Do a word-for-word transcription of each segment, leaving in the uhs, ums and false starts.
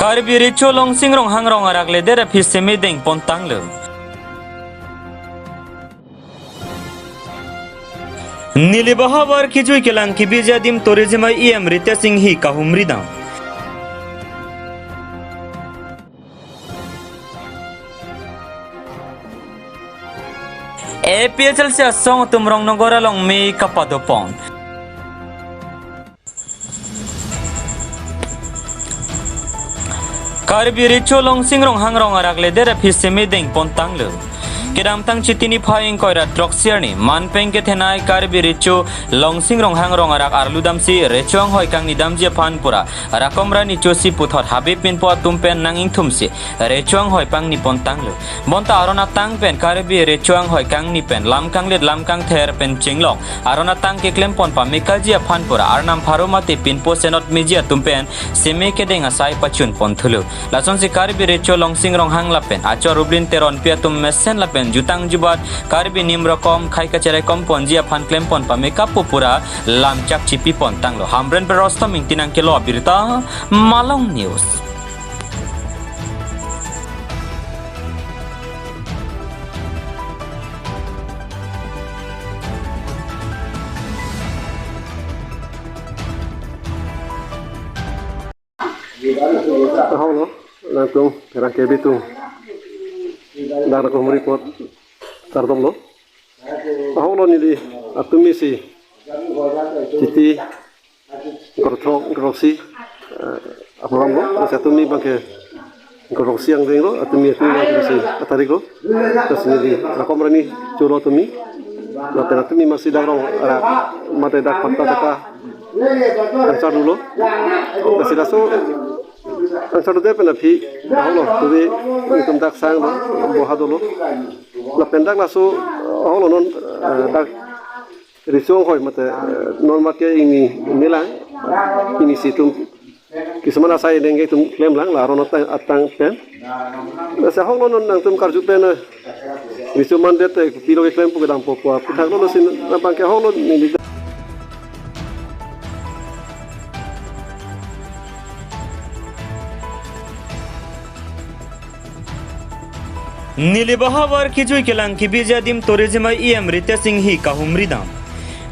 Karbi Recho Longsing Ronghang Rong arak ledet aphi seme dengpon tanglo. Nilip ahavar kejui kelang kebiji adim tourism a-EM Ritesh Enghi kahumri dam. APHLC asong atum Rongnogor along mei kapadopon. Karbi Recho Longsing Ronghang Rong arak ledet aphi seme dengpon tanglo. Kedamtang Chiti niphai ingkoi ra throksi arni manpeng kethenei Karbi Recho Longsing Ronghang Rong arak arlu damsi recho anghoi kangni damji aphan pura rakom ra nichosi puthot Habe pinpo atum pen nang ingthumsi recho anghoi pangnipon tanglo. Bonta aron atang pen Karbi Recho anghoi kangni pen lam kanglit lam kangther pen chenglong aron atang keklempon pamekaji aphan pura arnam pharo mate pinpo senot meji atum pen seme kedeng asai pachunpon thulo. Lasonsi Karbi Recho Longsing Ronghang lapen achor Rublin Teronpi atum mesen lapen jutang jubat Karbi nim rokom khai kacheraikom ponji aphan klempon pameka pu pura lam chakchipipon tanglo. Hamren pen Rostom Ingti nangkelo abirta, Malong News. Ahok lo, nangtum, rang kebi tum. Dak ra kahumri apot kardom lo. Ahok lo neli atum isi Chiti ingkoi ra throk, ingkoi ra throksi, eh, aprogram lo, lasi atum ni abangke ingkoi ra throksi angdeng lo, atum ni atum ni abangke si atarik lo, lasi neli rakom ra nicholo atum ni, lapen atum ni masi dak rong arak mate dak patta taka angsar dolo, lasi laso angsar dodet pen aphi ahok lo, tumi itum dak sang lo, boha dolo, lapen dak laso ahok lo non, eh, dak recho anghoi mate, eh, non mate ingni melang, ingni si itum kisuman asai dengke itum klemlang, la aron atang, atang pen. Lasi ahok lo non nangtum karju pen, eh, recho mandet, eh, kopilo keklem pu kedampo pu aputhak lo, lasi nangpang ke ahok lo neli. Nilip ahavar kejui kelang kebiji adim tourism a-EM Ritesh Enghi kahumri dam.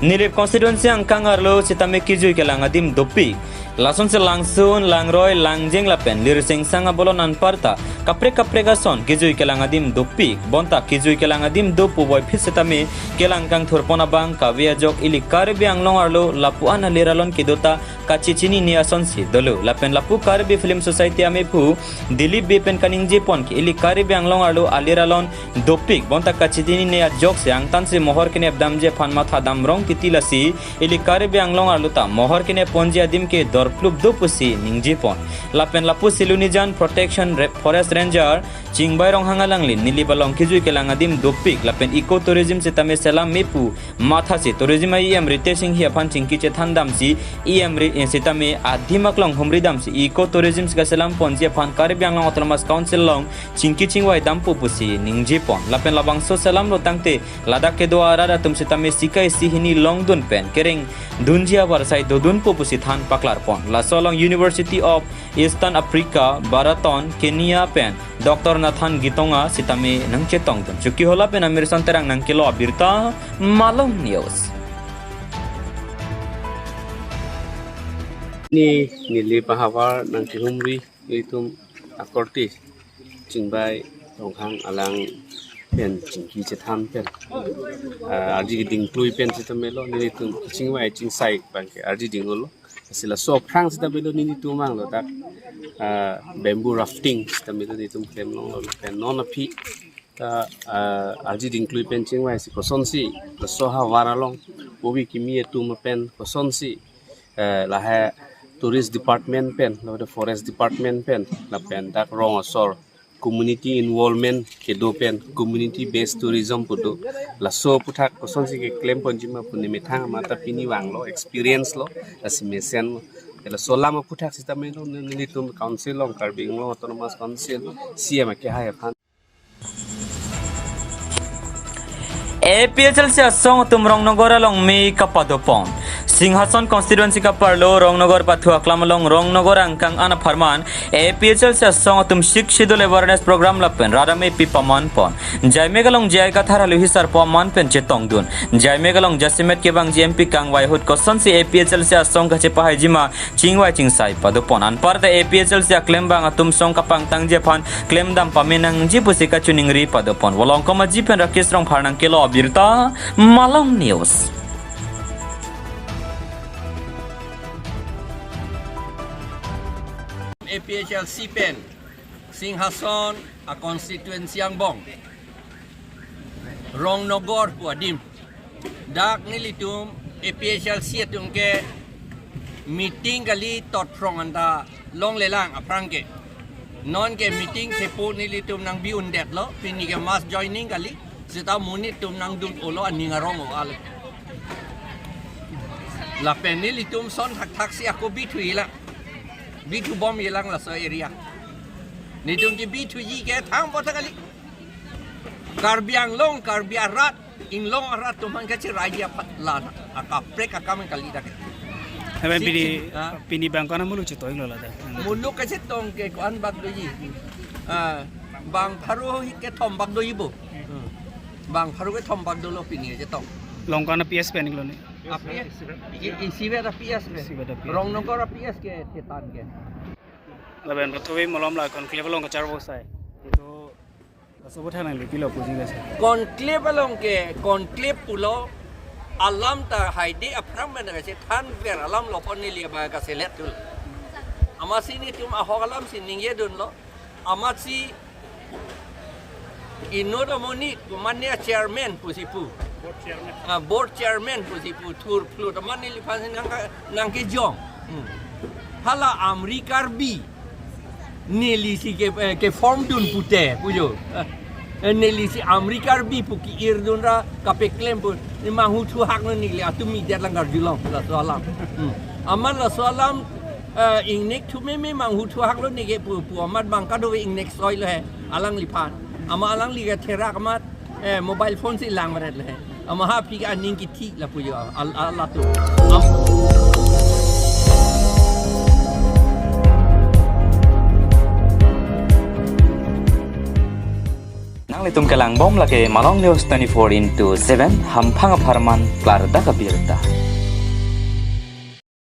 Nilip constituency angkang arlo sitame kejui kelang adim dopik. Lasonsi Langsun, Langroi, Langjeng lapen Lirsengsang abolon anparta kaprek kaprek ason kejui kelang adim dopik. Bonta kejui kelang adim do pu voiphit sitame kelang kangthurpon abang kave ajok ili Karbi Anglong arlo lapu-an alir alon kedota kachechinine asonsi dolo. Lapen lapu Karbi Film Society amephu Dilip Bey pen kaningjepon ke ili Karbi Anglong arlo alir alon dopik bonta kachechinine ajoksi angtansi mohor kenep damji aphan matha damrong titi, lasi ili Karbi Anglong arlo ta mohor kenep ponji adim ke dorplup do pusi ningjepon. Lapen lapu Silonijan Protection Re-, Forest Ranger Chingbai Ronghang alangli Nilip along kejui kelang adim dopik lapen eco tourism sitame selam me pu mathasi tourism a-EM Ritesh Enghi aphan chingki chethan damsi EM Ri-, eh, sitame adim aklong humri damsi eco tourism si kaselam ponji aphan Karbi Anglong Autonomous Council along chingki chingvai dampo pusi ningjepon. Lapen labangso selam lo tangte ladak kedo arat atum sitame sika isi hini longdun pen kereng dunji avarsai dodunpo pusi than paklarpon. Laso along University of Eastern Africa, Baraton, Kenya pen Doctor Nathan Gitonga sitame nangchetongdun. Chokihola pen Amirson Terang nangkelo abirta, Malong News. Ni Nilip ahavar nangkehumri itum akorte Chingbai Ronghang alang pen chingki chethan pen, ah, arji keding klui pen sitame lo nelitum chingvai chingsai abangke arji ding-olo. Lasi laso aphrang sitame lo nelitum vanglo dak, ah, bamboo rafting sitame lo nelitum klem longlo pen non aphi ta, ah, arji ding klui pen chingvaisi kosonsi laso ahavar along ove kimi atum pen kosonsi, eh, lahai tourist department pen, lahai forest department pen, lapen dak rong asor community involvement kedo pen, community based tourism pu do. Laso aputhak kosonsi keklem ponji ma pu nemethang amat ta pini vanglo, experience lo, lasi mesen lo. Laso alam aputhak sitame lo nelitum council along, Karbi Anglong Autonomous Council, CEM akehai aphan. APHLC asong atum Rongnogor along mei kapadopon. Singhason constituency kaparlo Rongnogar pathu aklam along Rongnogar angkang an apharman A P H L C asong atum Sixth Schedule awareness program lapen radam epi paman pon. Jaimek along J I Kathar aluhi sarpo aman pen chetongdun. Jaimek along jasemet kevangji M P kangvai ahut kosonsi A P H L C asong kachepahaijima chingvai chingsai padopon. Anparta A P H L C aklembang atum song kapangtangji aphan klemdam pame nangji pusi kachiningri padopon. Volongkom Aji pen Rakesh Rongphar nangkelo abirta Malong News. A P H L C pen Singhason a constituency angbong Rongnogar pu adim dak nelitum A P H L C atum ke meeting kali totphrong anta longlelang aphrang ke. Non ke meeting thepo nelitum nangbi-undetlo, pini ke mass joining kali, seta monit atum nangdun-olo aning arong-o ale. Lapen nelitum son thakthaksi ako bithuilang. Bithubom-ilang laso area. Nelitum kebithuji ke thang pota kali. Karbi Anglong, Karbi arat, inglong arat atum aphan kacheraiji aphan la akaprek akam kali dak. Heben pini, Sik, ah. Pini bang kona muluk chetonglo ladak. Muluk kachetong ke ko-an bak doji. Ah, bang pharo hit kethom bak doji bo. Hmm. Bang pharo kethom bak dolo pini chetong. Longkan a P S pen lo ne. A P S, i, isivet a P S ke. Isivet a P S. Rongnogar a P S ke thetan ke. Lapen pathu malom la conclave along kacharvo sai. Itu Laso aputhak nangli pilo puji nasi. Conclave along ke, conclave pulo alam ta haide aphrang pen kachethanver alam lo pon neli abang kaselet tul. Amatsi nelitum ahok alamsi ningjedunlo. Amatsi inut amonit, komatne chairman pusi pu. Board chairman. Ah, board chairman pusi pu thur phlut amat neliphan si nangka-, nangkejong. Hmm. Hala Amri Karbi. Nelisi ke, eh, ke form dun pute, pujo. Eh, nelisi Amri Karbi pu ki-irdun ra kapeklem pu. Ne manghuthu haklo neli atum mi det lang karjulong laso alam. Hmm. Amat laso alam, eh, ingnek thu meme manghuthu haklo neke pu, pu amat bang kadokave ingnek soilo he alangliphan. Amat alangli ke therak amat, eh, mobile phone si lang meret le he. Amat ha aphi ke aning kithi lapu jo, al-, al-, latum. Am- Nanglitum kelangbom lake Malong News twenty-four into seven, hamphang apharman klardak abirta.